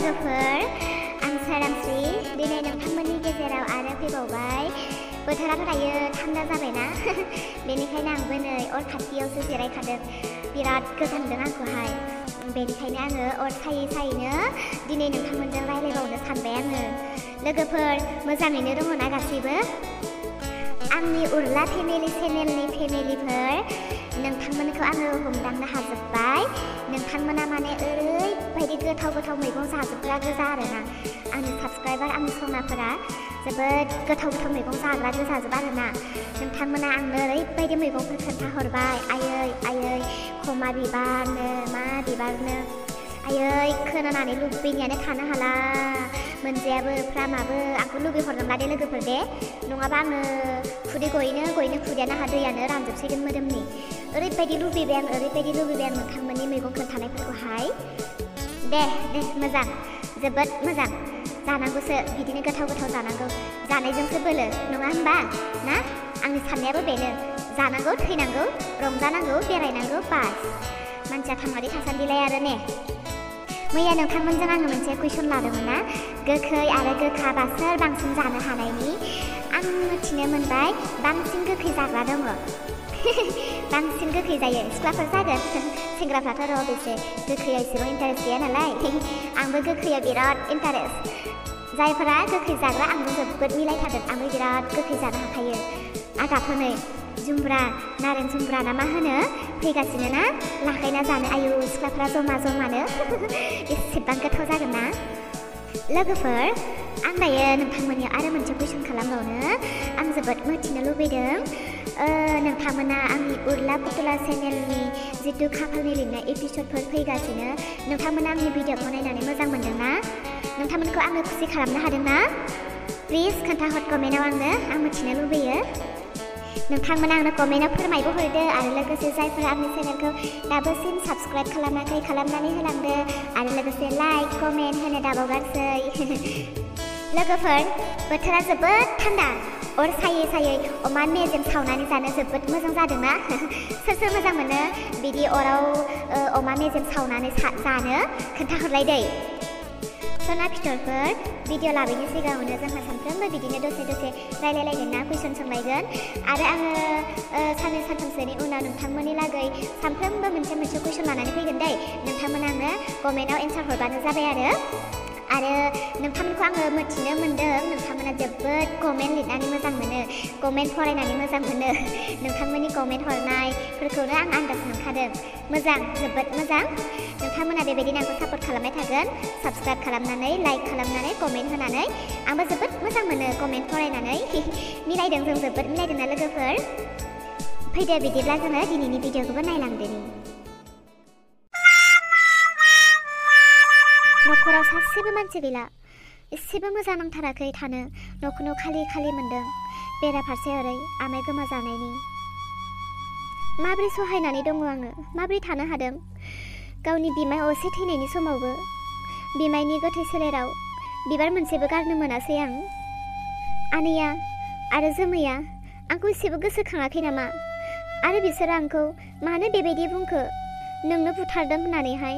लोगोफोर आं सोरांस्रि दिनै नोंथांमोननि गेजेराव आरो फैबावबाय बोथोराथ' दायो थान्दा जाबायना बेनिखायनो आंबो नै अर खाथियावसो जिरायखादों बिराद गोजांदों आंखौहाय बेनिखायनो आङो अर सायै सायैनो दिनै नोंथांमोनजों रायलायबावनो सानबाय आङो लोगोफोर मोजाङैनो दङ ना गासैबो आंनि उर्ला फेमिलि चेनेलनि फेमिलिफोर नोंथांमोनखौ आङो हमदांनो हाजोब्बाय नोंथांमोना माने ओरैबायदि गोथाव गोथाव मैगं जाजोबग्रा गोजा आरोना आंनि साबस्क्राइबार आंनि सनाफोरा जोबोद गोथाव गोथाव मैगं जाग्रा गोजाजोब आरोना नोंथांमोना आंनो ओरैबायदि मैगंफोर खोन्थाहरबाय आयै खमा बिबारनो मा बिबारनो आयै खोनानानै लुबैनायानो थानो हाला मोनजायाबो फ्रामाबो आंखौ लुबैहरदोंला दे लोगोफोर दे नङाबा आङो खुदै गयैनो खुदैयानो आंहा दैयानो रानजोबसिगोन मोदोमनि ओरैबायदि लुबैबाय आं नोंथांमोननि मैगं खोन्थानायफोरखौहाय दे मोजां जोबोद मोजां जानांगौसो बिदिनो गोथाव गोथाव जानांगौ जानायजोंसो बोलो नङा होनबा ना आंनि साननायाबो बेनो जानांगौ थैनांगौ रंजानांगौ बेरायनांगौ बास मानसिया थांनानै थासान्दिलाय आरो ने मैया नोंथांमोनजों आङो मोनसे कुइसन लादोंमोन ना गोखै आरो गोखाबा सोर बांसिन जानो हानायनि आं मिथिनो मोनबाय बांसिन गोखै जाग्रा दङ बांसिन गोखै जायो सिख्लाफोर जागोन सेंग्राफ्राथ' र' बेसे गोखैयाव एसेबां इन्टारेस्ट गैया नालाय आंबो गोखैयाव बिराद इन्टारेस्ट जायफोरा गोखै जाग्रा आंबो जोबोद मिलायथारदों आंबो बिराद गोखै जानो हाखायो आंहाथ' नै जुमब्रा नारें जुमब्रा ना मा होनो फैगासिनो ना लागायना जानो आयु सिख्लाफ्रा जमानो एसेबां गोथाव जागोन ना लोगोफोर आं दायो नोंथांमोननियाव आरो मोनसे कुइसन खालामबावनो आं जोबोद मिथिनो लुबैदों नोंथांमोना आंनि उर्ला पुतला चेनेलनि जितु खाफालनि लिरनाय एपिसडफोर फैगासिनो नोंथांमोना आंनि भिडिअखौ नायनानै मोजां मोनदों ना नोंथांमोनखौ आङो खुसि खालामनो हादों ना प्लिज खोन्थाहर कमेन्टआव आंनो आं मिथिनो लुबैयो नोंथांमोना आंनो कमेन्टआव फोरमायबो हरदो आरो लोगोसे जायफोरा आंनि चेनेलखौ दाबोसिम साबस्क्राइब खालामाखै खालामनानै होलांदो आरो लोगोसे लाइक कमेन्ट होनो दाबावगारसै लोगोफोर बोथोरा जोबोद थान्दा अर सायै अमा मेजेम सावनानै जानो जोबोद मोजां जादोंना सोर मोजां मोनो बिदि अराव अमा मेजेम सावनानै जानो खोन्थाहरलाय दै सना फिथरफोर भिडिअ लाबोयैनि सिगाङावनो जोंहा सानफ्रोमबो बिदिनो दसे रायलायलायगोन ना कुइसन सोंलायगोन आरो आङो साननै सानथामसोनि उनाव नोंथांमोननि लागै सानफ्रोमबो मोनसे कुइसन लानानै फैगोन दै नोंथांमोना आंनो कमेन्टआव एन्सार हरबानो जाबाय आरो नोंथांमोनखौ आङो मिथिनो मोन्दों नोंथांमोना जोबोद कमेन्ट लिरनानै मोजां मोनो कमेन्ट फरायनानै मोजां मोनो नोंथांमोननि कमेन्ट हरनायफोरखौनो आं आन्दाज मोनखादों मोजां जोबोद मोजां नोंथांमोना बेबायदिनो आंखौ सापर्ट खालामबाय थागोन साबस्क्राइब खालामनानै लाइक खालामनानै कमेन्ट होनानै आंबो जोबोद मोजां मोनो कमेन्ट फरायनानै मिलायदों जों जोबोद मिलायदोंना लोगोफोर फैदो बिदिब्ला जोङो दिनैनि भिडिअखौबो नायलांदोनि न'खराव सासेबो मानसि गैला एसेबो मोजां नांथाराखै थानो न'खौनो खालि मोन्दों बेराफारसे ओरै आमाय गोमाजानायनि माबोरै सहायनानै दङ आङो माबोरै थानो हादों गावनि बिमाय असे थैनायनि समावबो बिमायनि गोथै सोलेराव बिबार मोनसेबो गारनो मोनासै आं आनैया आरो जोमैया आंखौ एसेबो गोसोखाङाखै नामा आरो बिसोरो आंखौ मानो बेबायदि बुंखो नोंनो बुथारदों होननानैहाय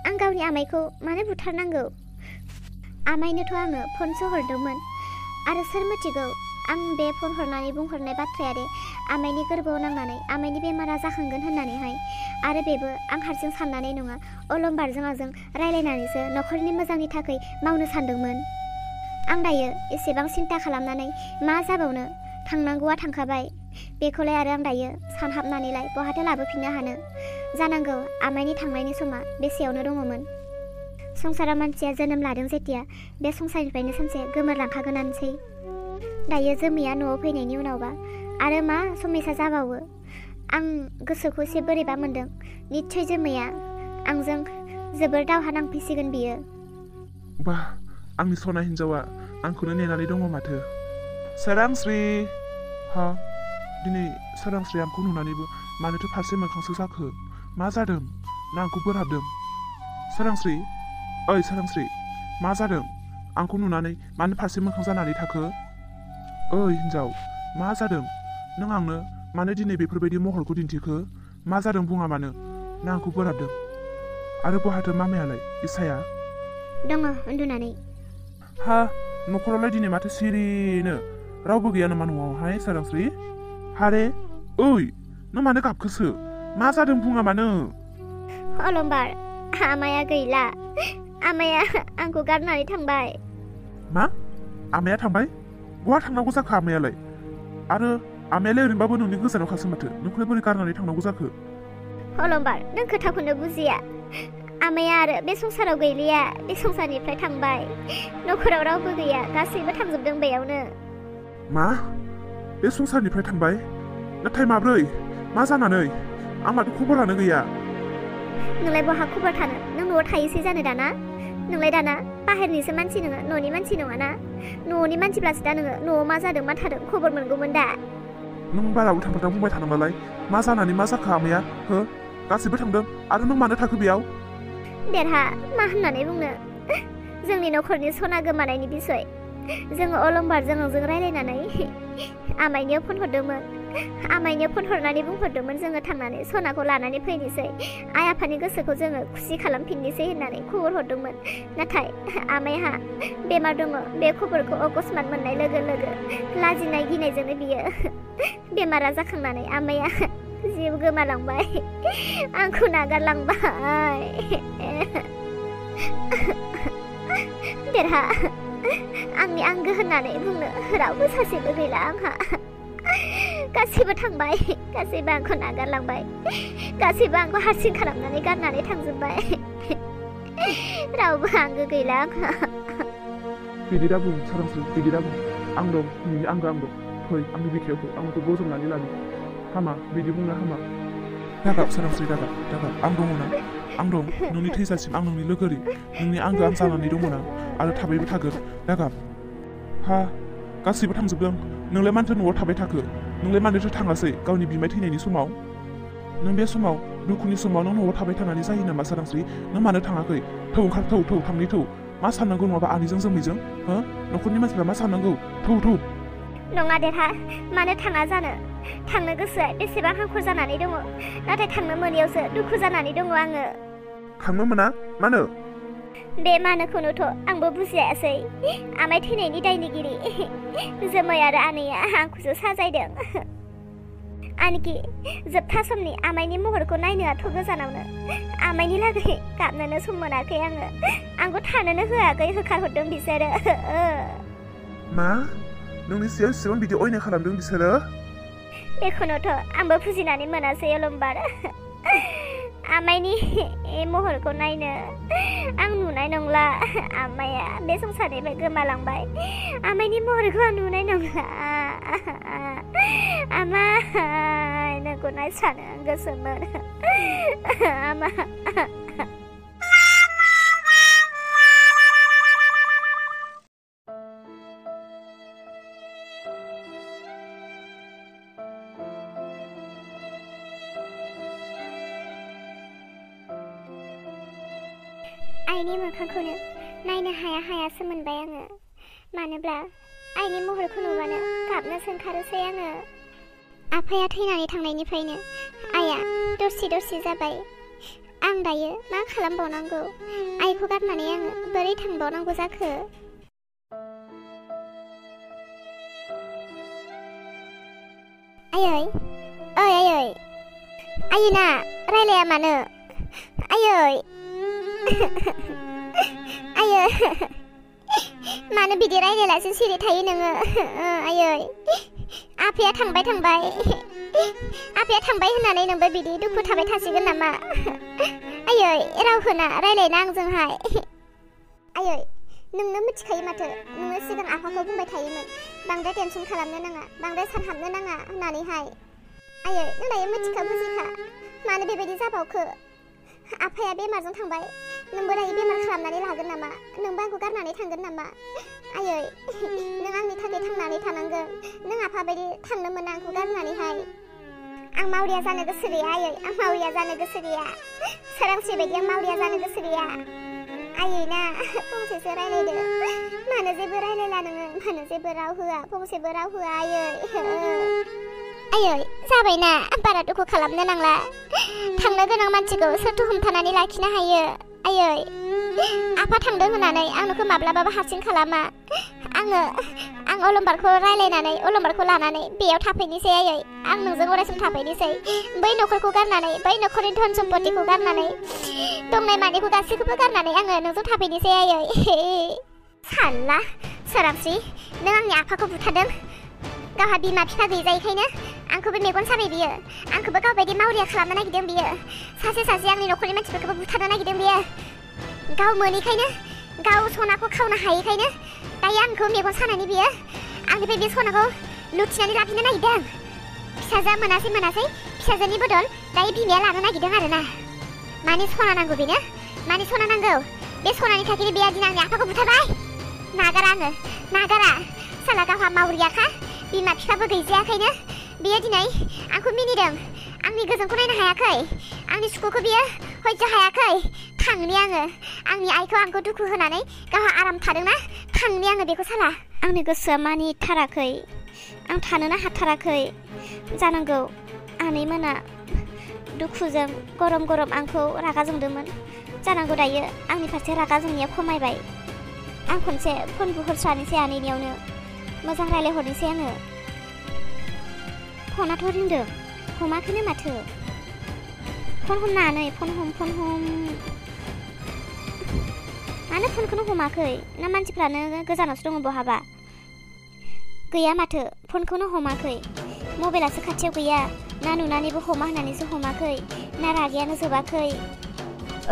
आं गावनि आमायखौ मानो बुथारनांगौ आमायनोथ' आङो फनसो हरदोंमोन आरो सोर मिथिगौ आं बे फन हरनानै बुंहरनाय बाथ्राया दे आमायनि गोरबोआव नांनानै आमायनि बेमारा जाखांगोन होननानैहाय आरो बेबो आं हारसिं साननानै नङा अलंबारजों आंजों रायलायनानैसो न'खरनि मोजांनि थाखाय मावनो सानदोंमोन आं दायो एसेबां सिन्था खालामनानै मा जाबावनो थांनांगौआ थांखाबाय बेखौलाय आरो आं दायो सानहाबनानैलाय बहाथो लाबोफिननो हानो जानांगौ आमायनि थांनायनि समा बेसेयावनो दङमोन संसाराव मानसिया जोनोम लादों जेथिया बे संसारनिफ्रायनो सानसे गोमोरलांखागोनानोसै दायो जोमैया न'आव फैनायनि उनावबा आरो मा समयसा जाबावो आं गोसोखौ एसे बोरैबा मोन्दों निस्सय जोमैया आंजों जोबोर दावहा नांफैसिगोन बियो बा आंनि सना हिन्जावा आंखौनो नेनानै दङ माथो सोरांस्रि हा दिनै सोरांस्रि आंखौ नुनानैबो मानोथो फारसे मोखांसो जाखो मा जादों ना आंखौ बोरहाबदों सोरांस्रि ओइ सोरांस्रि मा जादों आंखौ नुनानै मानो फारसे मोखां जानानै थाखो ओइ हिन्जाव मा जादों नों आंनो मानो दिनै बेफोरबायदि महरखौ दिन्थिखो मा जादों बुङा मानो ना आंखौ बोरहाबदों आरो बहाथो मामायालाय इसाया दङ उन्दुनानै हा न'खरावलाय दिनै माथो सिरिनो रावबो गैया नामा न'आवहाय सोरांस्रि हारे ओइ नों मानो गाबखोसो मा जादों बुङा मानो अलंबार आमाया गैला आमाया आंखौ गारनानै थांबाय मा आमाया थांबाय बहा थांनांगौ जाखो आमायालाय आरो आमायालाय ओरैनोबाबो नोंनि गोजानाव खासो माथो नोंखौलाय बोरै गारनानै थांनांगौ जाखो अलंबार नों खोथाखौनो बुजिया आमाया आरो बे संसाराव गैलिया बे संसारनिफ्राय थांबाय न'खराव रावबो गैया गासैबो थांजोबदों बेयावनो मा बे संसारनिफ्राय थांबाय नाथाय माब्रै मा जानानै आंहाथ' खबरानो गैया नोंलाय बहा खबर थानो नों न'आव थायोसै जानो दाना नोंलाय दाना बाहेरनिसो मानसि नोङो न'नि मानसि नङाना न'नि मानसिब्लासो दा नोङो न'आव मा जादों मा थादों खबर मोनगौमोन दा नों बारा उल्था-फाल्था बुंबाय थानांलाय मा जानानै मा जाखो आमाया हो गासैबो थांदों आरो नों मानो थाखो बेयाव देरहा मा होननानै बुंनो जोंनि न'खरनि सना गोमानायनि बिसय जोङो अलंबारजों आंजों रायलायनानै आमाइनियाव फन हरदोंमोन आमाइनियाव फन हरनानै बुंहरदोंमोन जोङो थांनानै सनाखौ लानानै फैनोसै आइ आफानि गोसोखौ जोङो खुसि खालामफिननोसै होननानै खबर हरदोंमोन नाथाय आमाइहा बेमार दङ बे खबरखौ अकस्मात मोननाय लोगो लोगो लाजिनाय गिनायजोंनो बियो बेमारा जाखांनानै आमाइया जिउ गोमालांबाय आंखौ नागारलांबाय देरहा आंनि आंगो होननानै बुंनो रावबो सासेबो गैला आंहा गासैबो थांबाय गासैबो आंखौ नागारलांबाय गासैबो आंखौ हारसिं खालामनानै गारनानै थांजोबबाय रावबो आंगो गैला आंहा बिदि दा बुं सोरांस्रि बिदि दा बुं आं दं नोंनि आंगो आं दं फै आंनि बिखायाव आंखौ बजबनानै लानो हामा बिदि बुंनो हामा दागाब सोरांस्रि दागाब आं दङ ना आं दं नोंनि थैजासिम आं नोंनि लोगोरि नोंनि आंगो आं जानानै दङ ना आरो थाबायबो थागोन दागाब हा गासैबो थांजोबदों नोंलाय मानोथो न'आव थाबाय थाखो नोंलाय मानोथो थाङासै गावनि बिमाय थैनायनि समाव नों बे समाव दुखुनि समाव नों न'आव थाबाय थानानै जायो नामा सोरांस्रि नों मानो थाङाखै थौ ओंखार थौ थांनि थौ मा साननांगौ नङाबा आनैजों जोमैजों हो न'खरनि मानसिफ्रा मा साननांगौ थौ नङा देरहा मानो थाङा जानो थांनो गोसोआ बेसेबां हांखुर जानानै दङ नाथाय थांनो मोनैयावसो दुखु जानानै दङ आङो थांनो मोना मानो बे मानोखौनोथ' आंबो बुजियासै आमाय थैनायनि दायनिगिरि जोमै आरो आनैया आंखौसो साजायदों आनखि जोबथा समनि आमायनि महरखौ नायनोआथ' गोजानावनो आमायनि लागै गाबनोनो सम मोनाखै आंखौ थानोनो होआखै होखारहरदों बिसोरो मा नोंनि सायाव इसेबां बिदि अयनाय खालामदों बिसोरो बेखौनोथ' आंबो बुजिनानै मोनासै अलंबार आमायनि महरखौ नायनो आं नुनाय नंला आमाया बे संसारनिफ्राय गोमालांबाय आमायनि महरखौ आं नुनाय नंला आमाय नोंखौ नायसानो गोसोमोन आमा आइनि मोखांखौनो नायनो हायासो मोनबाय आङो मानोब्ला आइनि महरखौ नुबानो गाबनोसो ओंखारोसै आङो आफाया थैनानै थांनायनिफ्रायनो आइया दरसि जाबाय आं दायो मा खालामबावनांगौ आइखौ गारनानै आङो बोरै थांबावनांगौ जाखो आयै आइना रायलाया मानो आयै आयै मानो बिदि रायलायालासे सिरि थायो नोङो आयै आफाया थांबाय होननानै नोंबो बिदि दुखु थाबाय थासिगोन नामा आयै राव होना रायलायना आंजोंहाय आयै नोंनो मिथिखायो माथो नोङो सिगां आफाखौ बुंबाय थायोमोन बांद्राय टेनसन खालामनो नाङा बांद्राय सानहाबनो नाङा होननानैहाय आयै नों दायो मिथिखा बुजिखा मानो बेबायदि जाबावखो आफाया बेमारजों थांबाय नोंबो दायो बेमार खालामनानै लागोन नामा नोंबो आंखौ गारनानै थांगोन नामा आयै नों आंनि थाखाय थांनानै थानांगोन नों आफा बायदि थांनो मोना आंखौ गारनानैहाय आं मावरिया जानो गोसो गैया आयै आं मावरिया जानो गोसो गैया सोरांस्रि बायदि आं मावरिया जानो गोसो गैया आयै ना फंसेसो रायलायदो मानो जेबो रायलायला नोङो मानो जेबो राव होआ फंसेबो राव होआ आयै आयै जाबायना बारा दुखु खालामनो नांला थांनो गोनां मानसिखौ सोरथो हमथानानै लाखिनो हायो आयै आफा थांदों होननानै आंखौ माब्लाबाबो हारसिं खालामा आं अलंबारखौ रायलायनानै अलंबारखौ लानानै बेयाव थाफैनोसै आयै आं नोंजों अरायसम थाफैनोसै बै नखरखौ गारनानै बै नखरनि धन सम्पतिखौ गारनानै दंनाय मानिखौ गासैखौबो गारनानै आङो नोंजों थाफैनोसै आयै सानला सोरांस्रि नों आंनि आफाखौ बुथारदों गावहा बिमा बिफा गैजायैखायनो आंखौबो मेगन साबाय बियो आंखौबो गावबायदि मावरिया खालामनो नागिरदों बियो सासे आंनि नखरनि मानसिफोरखौबो बुथारनो नागिरदों बियो गाव मोनैखायनो गाव सनाखौ खावनो हायैखायनो दायो आंखौ मेगन सानानै बियो आंनिफ्राय बे सनाखौ लुथिनानै लाफिननो नागिरदों फिसाजोआ मोनासै फिसाजोनि बदल दायो बिमाया लानो नागिरदों आरोना मानि सना नांगौ बेनो मानि सना नांगौ बे सनानि थाखायनो बे दिनै आंनि आफाखौ बुथारबाय नागारा साला गावहा मावरियाखा बिमा बिफाबो गैजायाखैनो बियो दिनै आंखौ मिनिदों आंनि गोजोनखौ नायनो हायाखै आंनि सुखुखौ बियो हयज' हायाखै थांनि आङो आंनि आइखौ आंखौ दुखु होनानै गावहा आराम थादोंना थांनि आङो बेखौ साला आंनि गोसोआ मानिथाराखै आं थानोनो हाथाराखै जानांगौ आनैमोना दुखुजों गरम आंखौ रागा जोंदोंमोन जानांगौ दायो आंनि फारसे रागा जोंनाया खमायबाय आं खनसे फन बुहरस्रानोसै आनैनियावनो मोजां रायलायहरनोसै आङो फनाथ' रिंदों हमाखैनो माथो फन हमनानै फन हम मानो फनखौनो हमाखै ना मानसिफ्रानो गोजानावसो दङ बहाबा गैया माथो फनखौनो हमाखै मबाइलासो खाथियाव गैया ना नुनानैबो हमा होननानैसो हमाखै ना रागायानो जोबाखै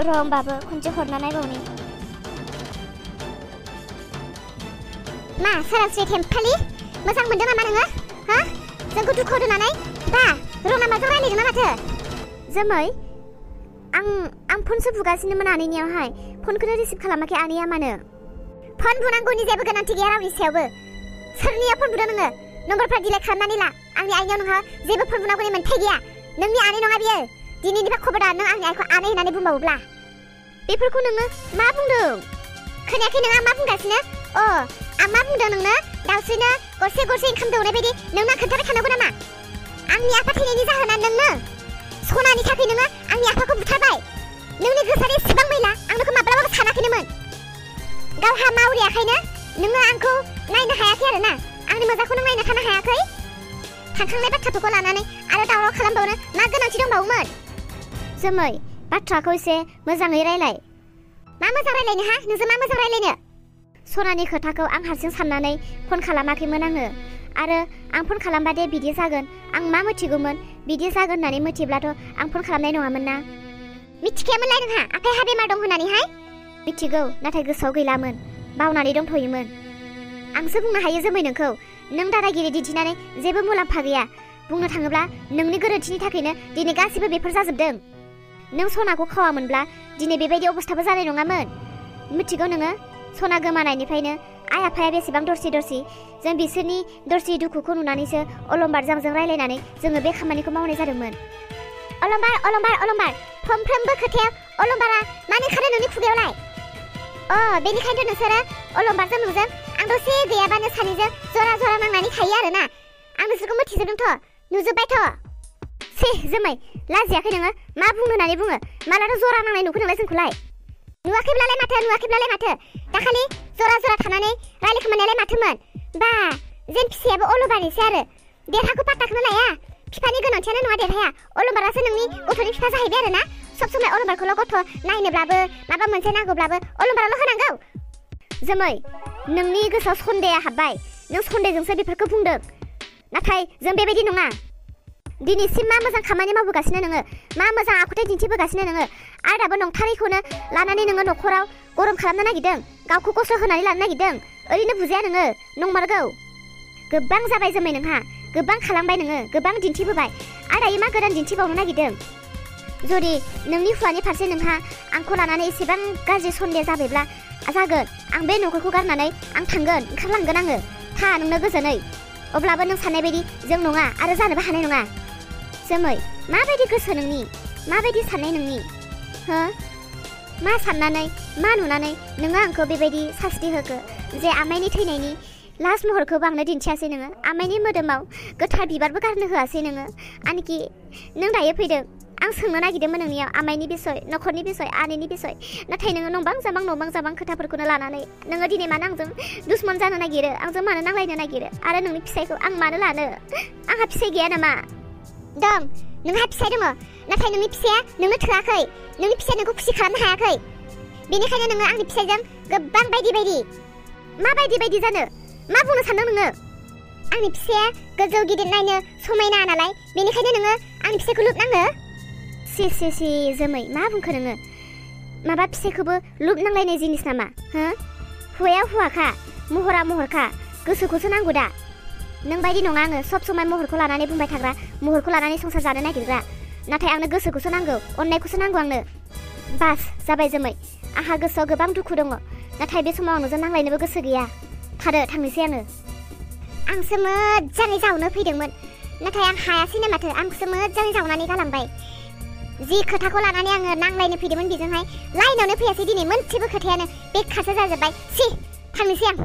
र' होमबाबो खनसे हरना नायबावनि मा सोरांस्रि थेम्फालि मोजां मोनदों नामा नोङो हा जोंखौ दुखु दोननानै दा रना माजों रायलायदों ना माथो जोमै आं फनसो बुगासिनोमोन आनैनियावहाय फनखौनो रिसिभ खालामाखै आनैया मानो फन बुनांगौनि जेबो गोनांथि गैया रावनि सायावबो सोरनिया फन बुदों नोङो नम्बरफ्रा डिलेट खालामनानै ला आंनि आइनियाव नोंहा जेबो फन बुनांगौनि मोन्थाय गैया नोंनि आनै नङा बियो दिनैनिफ्राय खबरदार नों आंनि आइखौ आनै होननानै बुंबावोब्ला बेफोरखौ नोङो मा बुंदों खोनायाखै नों आं मा बुंगासिनो आं मा बुंदों नोंनो दाउस्रिनो गरसे ओंखाम दौनाय बायदि नोंनो खोन्थाबाय थानांगौ नामा आंनि आफा थैनायनि जाहोना नोंनो सनानि थाखाय नोङो आंनि आफाखौ बुथारबाय नोंनि गोसोआ एसेबां मैला आं नोंखौ माब्लाबाबो सानाखैनोमोन गावहा मावरियाखायनो नोङो आंखौ नायनो हायाखै आरोना आंनि मोजांखौ नों नायनो थानो हायाखै थांखांनाय बाथ्राफोरखौ लानानै आरो दावराव खालामबावनो मा गोनांथि दंबावोमोन जोमै बाथ्राखौ एसे मोजाङै रायलाय मा मोजां रायलायनो हा नोंजों मा मोजां रायलायनो सनानि खोथाखौ आं हारसिं साननानै फन खालामाखैमोन आङो आरो आं फन खालामबा दे बिदि जागोन आं मा मिथिगौमोन बिदि जागोन होननानै मिथिब्लाथ' आं फन खालामनाय नङामोन ना मिथिखायामोनलाय नोंहा आफाया बेमार दं होननानैहाय मिथिगौ नाथाय गोसोआव गैलामोन बावनानै दंथ'योमोन आंसो बुंनो हायो जोमै नोंखौ नों दादागिरि दिन्थिनानै जेबो मुलाम्फा गैया बुंनो थाङोब्ला नोंनि गोरोन्थिनि थाखायनो दिनै गासिबो बेफोर जाजोबदों नों सनाखौ खावामोनब्ला दिनै बेबायदि अबस्थाबो जानाय नङामोन मिथिगौ नोङो सना गोमानायनिफ्रायनो आइ आफाया बेसेबां दरसि जों बिसोरनि दरसि दुखुखौ नुनानैसो अलंबार जों रायलायनानै जोङो बे खामानिखौ मावनाय जादोंमोन अलंबार फंफ्रोमबो खोथायाव अलंबारा मानो ओंखारो नोंनि खुगायावलाय बेनिखायनोथ' नोंसोरो अलंबारजों नोंजों आं दसे गैयाबानो सानैजों जरा नांनानै थायो आरोना आं नोंसोरखौ मिथिजोबदोंथ' नुजोब्बायथ' से जोमै लाजियाखै नोङो मा बुंनो होननानै बुङो मालाथ' जरा नांनाय नुखो नोंलाय जोंखौलाय नुवाखैब्लालाय माथो दाखालि जरा थानानै रायलायखोमानायालाय माथोमोन बा जेन फिसायाबो अलंबारनिसो आरो देरहाखौ पात्ताखौनो लाया बिफानि गोनांथियानो नङा देरहाया अलंबारासो नोंनि गथ'नि बिफा जाहैबाय आरोना सब समाय अलंबारखौल' गथ' नायनोब्लाबो माबा मोनसे नांगौब्लाबो अलंबाराल' होनांगौ जोमै नोंनि गोसोआव सन्देहआ हाबबाय नों सन्देहजोंसो बेफोरखौ बुंदों नाथाय जों बेबायदि नङा दिनैसिम मा मोजां खामानि मावबोगासिनो नोङो मा मोजां आखुथाय दिन्थिबोगासिनो नोङो आरो दाबो नंथारैखौनो लानानै नोङो न'खराव गरम खालामनो नागिरदों गावखौ खस्थ' होनानै लानो नागिरदों ओरैनो बुजाया नोङो नंमारगौ गोबां जाबाय जोमै नोंहा गोबां खालामबाय नोङो गोबां दिन्थिबोबाय आरो दायो मा गोदान दिन्थिबावनो नागिरदों जुदि नोंनि हौवानि फारसे नोंहा आंखौ लानानै एसेबां गाज्रि सन्देह जाबायब्ला जागोन आं बे न'खरखौ गारनानै आं थांगोन ओंखारलांगोन आङो था नोंनो गोजोनै अब्लाबो नों साननाय बायदि जों नङा आरो जानोबो हानाय नङा जोमै माबायदि गोसो नोंनि माबायदि साननाय नोंनि हो मा साननानै मा नुनानै नोङो आंखौ बेबायदि सास्ति होखो जे आमाइनि थैनायनि लास्ट महरखौबो आंनो दिन्थियासै नोङो आमाइनि मोदोमाव गोथार बिबारबो गारनो होआसै नोङो आनखि नों दायो फैदों आं सोंनो नागिरदोंमोन नोंनियाव आमाइनि बिसय न'खरनि बिसय आनैनि बिसय नाथाय नोङो नंबां जाबां खोथाफोरखौनो लानानै नोङो दिनै मानो आंजों दुश्मन जानो नागिरो आंजों मानो नांलायनो नागिरो आरो नोंनि फिसायखौ आं मानो लानो आंहा फिसाय गैया नामा दं नोंहा फिसाय दङ नाथाय नोंनि फिसाया नोंनो थोआखै नोंनि फिसाया नोंखौ खुसि खालामनो हायाखै बेनिखायनो नोङो आंनि फिसायजों गोबां बायदि मा बायदि जानो मा बुंनो सानदों नोङो आंनि फिसाया गोजौ गिदिर नायनो समायना नालाय बेनिखायनो नोङो आंनि फिसायखौ लुबनाङो सि जोमै मा बुंखो नोङो माबा फिसायखौबो लुबनांलायनाय जिनिस नामा हो हौवाया हौवाखा महरा महरखा गोसोखौसो नांगौ दा नों बायदि नङा आङो सब समाय महरखौ लानानै बुंबाय थाग्रा महरखौ लानानै संसार जानो नागिरग्रा नाथाय आंनो गोसोखौसो नांगौ अननायखौसो नांगौ आंनो बास जाबाय जोमै आंहा गोसोआव गोबां दुखु दङ नाथाय बे समाव नोंजों नांलायनोबो गोसो गैया थांनोसै आंसो मोजाङै जावनो फैदोंमोन नाथाय आं हायासैनो माथो आंसो मोजाङै जावनानै गालांबाय जि खोथाखौ लानानै आङो नांलायनो फैदोंमोन बेजोंहाय लाइनावनो फैयासै दिनै मोनसेबो खोथायानो बेखारसो जाजोब्बाय थांनोसै आं